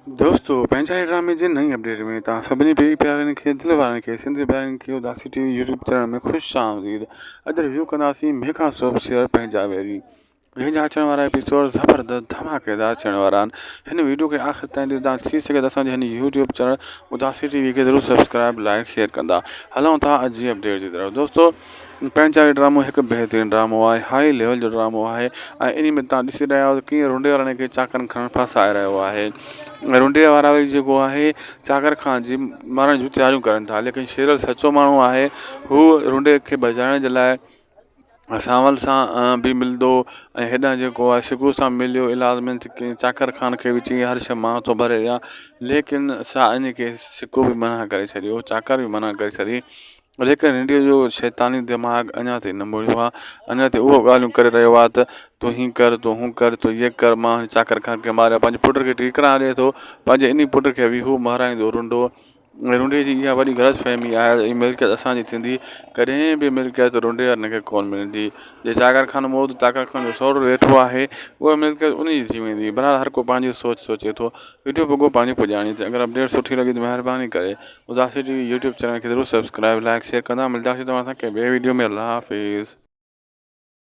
دوستو پنهنجا ئي ڊرامي جي نئين اپڊيٽ ۾ توهان سڀني پيء پيارن کي دل وارن کي سنڌ پيارن کي اداسي ٽي وي يوٽيوب چينل ۾ خوش آمديد اڄ ريويو ڪنداسين ميگا سوپ سيريل پنهنجا ويري جنهن جا اچڻ وارا ايپيسوڊ زبردست ڌماڪيدار ٿيڻ وارا آهن هن ويڊيو کي آخر تائين ڏسندا ٿي سگهي ته اسان جي هن يوٽيوب چينل اداسي ٽي وي کي ضرور سبسڪرائب لائڪ شيئر ڪندا هلون ٿا اڄ جي اپڊيٽ جي طرف دوستو پنهنجا هي ڊرامو هڪ بهترين ڊرامو آهي هائي ليول جو ڊرامو آهي ۽ انهي ۾ تان ڏسي رهيا آهيو ته ڪيئن رنڊي وارن کي چاڪر خان ڦاسائي رهيو آهي ۽ رنڊي وارا وري جيڪو آهي چاڪر خان جي مارڻ جون تياريون ڪرن ٿا ليڪن شيرل سچو ماڻهو آهي هو رنڊي کي بچائڻ جي لاء سانول سان به ملندو ۽ هيڏانهن جيڪو آهي شڪو سان مليو ايلاز منٿ چاڪر خان کي به چيائين هر شيء مان ٿو ڀري ڏيان ليڪن سا ان کي سڪو به منع ڪري ڇڏيو چاڪر به منع ڪري ڇڏي جيڪر رنڊيء جو شيطاني دماغ اڃا تائين نه مڙيو آهي، اڃا تائين اهو ڳالهيون ڪري رهيو آهي ته تون هي ڪر، تون هو ڪر، تون هيء ڪر، مان هن چاڪر خان کي ماريان. پنهنجي پٽ کي ٽيڪرا ڏئي ٿو، پنهنجي انهي پٽ کي به هو مارائيندو رنڊو. ۽ رنڊي جي اها وڏي غلط فهمي آهي ته هي ملڪيت اسان جي ٿيندي، ڪڏهن به ملڪيت رنڊي وارن کي ڪونه ملندي. جي چاڪر خان مئو ته چاڪر خان جو سهرو ويٺو آهي، اها ملڪيت انهي جي ٿي ويندي. بهرحال هر ڪو پنهنجي سوچ سوچي ٿو. وڊيو پڳو پنهنجي پڄاڻي تي. اگر اپڊيٽ سٺي لڳي ته مهرباني ڪري اداسي ٽي وي يوٽيوب چينل کي ضرور سبسڪرائب لائڪ شيئر ڪندا ملداسين توهان سان ڪنهن ٻئي وڊيو ۾ الله حافظ.